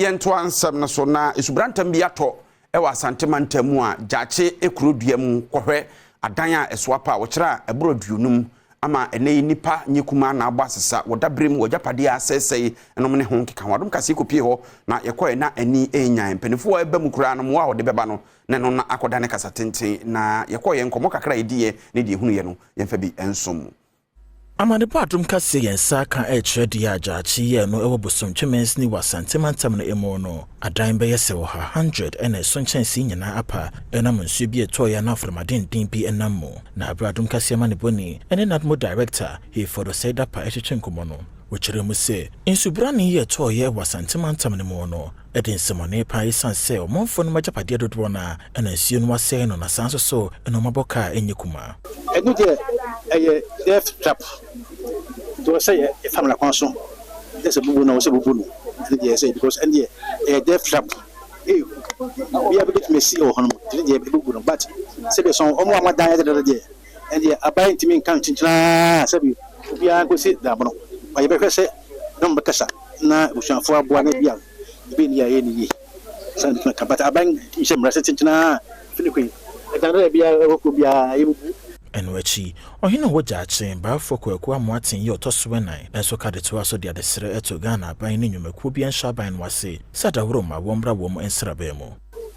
Yɛntoa nsɛm no so na esubrantam bi atɔ ɛwɔ Asante mantam mu a Gyaakye ekuro dua mu kɔhwɛ adan a ɛso apa a wɔkyerɛ a ɛboro 50 ama ɛnɛ yi nipa nye kumaa na abɔ asesa wɔ dabere mu wɔgyapadeɛ asɛesɛe ɛnom ne ho nkeka ho. Adom Kaseɛ kɔpie hɔ na yɛkɔɛ na ani ɛnyan mpanimfoɔ a ɛba mu koraa no mmoa a wɔde bɛba no na ɛno na akɔda ne kasa tenten na yɛkɔɔ yɛn nkɔmmɔ kakra a yɛdiiɛ ne deɛ ɛhunuiɛ no yɛmfa bi nsom mu. Amanebɔ Adom Kaseɛ yɛn nsa ka ɛrekyerɛ deɛ a Gyaakye yɛɛ no ɛwɔ Bosomtwe mansini wɔ Asante mantam no mu no, adan bɛyɛ sɛ 100 100 ɛna ɛso nkyɛnsee nyinaa apa ɛnam nsuo bi ɛtɔɔeɛ na aframadenden bi ɛnam mu. Na aberɛ Adom Kaseɛ amanebɔni ɛne NADMO Director Hayford Osei-Dapa ɛtwetwe nkɔmmɔ no, wɔkyerɛ mu sɛ nsubrane yi ɛtɔɔeɛ wɔ Asante mantam no mu no ɛde nsɛmɔne paa ɛsiane sɛ ɔmanfoɔ no agyapadeɛ dodoɔ no a ɛna nsuo no asɛe no na saa nso so ɛna ɔmabɔ kaa ɛnyɛ kumaa. Ɛno deɛ, ɛyɛ death trap, nti wɔ sɛ yɛ family kwan so ɛsɛ sɛ bubu no, wɔ sɛ bubu no. Ɛno deɛ ɛsɛ because ɛno deɛ ɛyɛ death trap ee obiara bɛtumi asi wɔ hɔ nom, nti deɛ ɛbubu no. But sɛbi sɔn ɔmo a ɔmo dan yɛ dɛdɛdɛ deɛ, ɛno deɛ aban ntumi nka nkyinkyinaa sɛbi obiara nkosi dabono ba. Yɛbɛhwɛ sɛ dɔm bɛkasa na abusuafoɔ aboa na bi a ebi ni a ɛyɛ ne yie sanni bitumi ka, but aban ntumi hyɛ mmara sɛ kyinkyinaa fini kwan ɛdan dɛ biara ɛwɔ kuro biara yɛbubu. Ɛno akyi, ɔhene a ɔwɔ Gyaakye, Baafoɔ Kwaku Amoaten yi ɔtɔ so ɛnan nso ka de toa so de adesrɛ ɛto Ghana aban ne nnwumakuo bi nhyɛ aban no ase sɛ adaworo ma wɔmmra wɔn nsraban mu.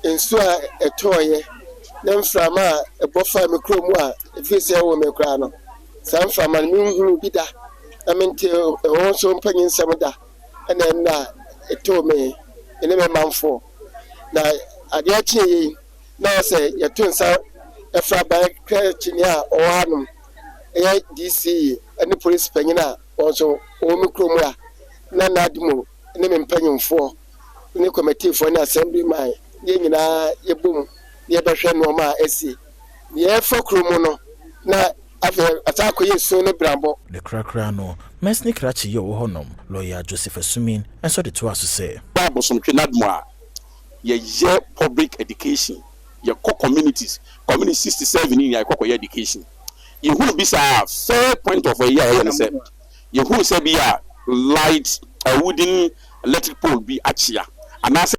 Nsuo a ɛtɔɔyɛ na mframa a ɛbɔ faa me kurom a ɛfiri sɛ ɛwɔ me koraa no, saa mframa no menhunu bi da na mente ɛho nso mpanyin nsɛm da. Ɛna ɛnna a ɛtɔɔ me ne me manfoɔ na adeɛ kyee yi na sɛ yɛto nsa ɛfra aban krakyini a ɔwɔ hanom, ɛyɛ DCE ne polisi panyin a wɔn nso wɔwɔ me kurom a na NADMO ne me mpanyimfoɔ ne kɔmitiifoɔ ne assembly man, yɛn nyinaa yɛbom na yɛbɛhwɛ nneɛma a asi deɛ yɛfa kurom no na afei asa akɔyɛ su ne brambɔ. Ne korakora no, mansini krakye yi a ɔwɔ hɔnom, Lɔya Joseph Asumin, nso de toa so sɛ Abosomtwe NADMO a yɛyɛ public education, yɛkɔ communities, community 67 ni nyinaa yɛkɔ kɔyɛ education. Yɛhunu bi saa fair point of ɛyɛ a ɛyɛ no sɛ yɛhunu sɛ bi a light, wooden electric pole bi akyea anaasɛ